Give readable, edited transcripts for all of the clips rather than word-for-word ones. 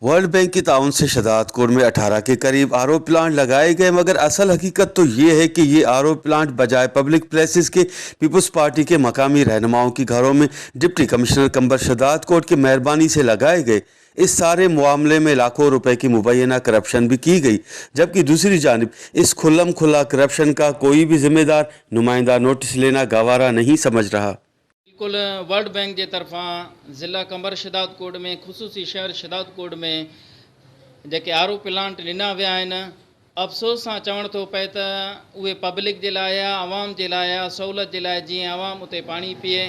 World bank के ताउन से शहदादकोट में 18 के करीब आरओ प्लांट लगाए गए, मगर असल हकीकत तो ये है कि ये आरओ प्लांट बजाय पब्लिक प्लेसेस के पीपल्स पार्टी के मकामी रहनुमाओं के घरों में डिप्टी कमिश्नर कंबर शहदादकोट की मेहरबानी से लगाए गए। इस सारे मामले में लाखों रुपए की मुबैना करप्शन भी की गई, जबकि दूसरी जानिब इस खुल्लम खुला करप्शन का कोई भी जिम्मेदार नुमाइंदा नोटिस लेना गवारा नहीं समझ रहा। बिल्कुल वर्ल्ड बैंक जे तरफ़ां ज़िला कंबर शहदादकोट में ख़ुसूसी शहर शहदादकोट में जेके आर ओ प्लांट ॾिना विया आहिनि, अफ़सोस सां चवणु थो पए त उहे पब्लिक जे लाइ आहे, आवाम जे लाइ आहे, सहूलियत जे लाइ, जीअं आवाम उते पाणी पीए।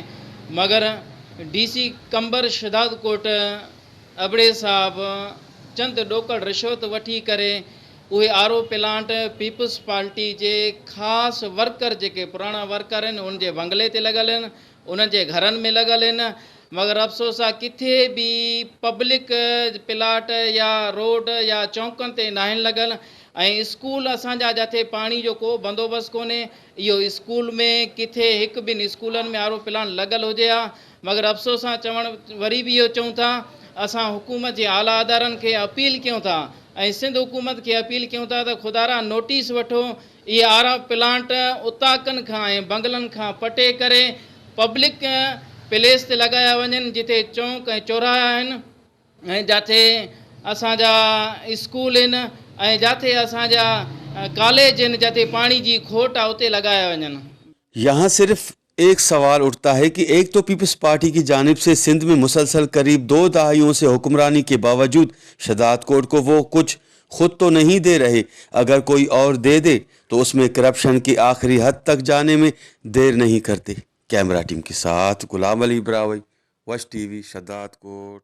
मगर डी सी कंबर शहदादकोट अबड़े साहब चंद ॾोकड़ रिश्वत वठी करे उहे R O plant peoples party जे ख़ासि वर्कर जेके पुराणा वर्कर आहिनि उन्हनि जे बंगले ते लॻल आहिनि, उन्हनि जे घरनि में लॻल आहिनि। मगर अफ़सोस आहे किथे बि पब्लिक प्लाट या रोड या चौकनि ते नाहिनि लॻल। ऐं स्कूल असांजा जिथे पाणी जो को बंदोबस्तु कोन्हे, इहो स्कूल में किथे हिकु ॿिनि स्कूलनि में आर ओ प्लांट लॻल हुजे हा। मगर अफ़सोस सां चवणु वरी बि इहो चऊं था, असां हुकूमत जे आला अदारनि खे अपील कयूं था ऐं सिंध हुकूमत खे अपील कयूं था त ख़ुदारा नोटिस वठो, इहे आर ओ प्लांट उताकनि खां ऐं बंगलनि खां पटे करे पब्लिक प्लेस ते लॻाया वञनि, जिथे चौक ऐं चौराहा आहिनि ऐं जिथे असांजा स्कूल आहिनि ऐं जिथे असांजा कॉलेज आहिनि, जिथे पाणी जी खोट आहे उते लॻाया वञनि। यहाँ सिर्फ एक सवाल उठता है कि एक तो पीपल्स पार्टी की जानिब से सिंध में मुसलसल करीब 2 दहाइयों से हुक्मरानी के बावजूद शहदादकोट को वो कुछ खुद तो नहीं दे रहे, अगर कोई और दे दे तो उसमें करप्शन की आखिरी हद तक जाने में देर नहीं करते। कैमरा टीम के साथ गुलाम अली ब्रावई, वश टीवी, शहदादकोट।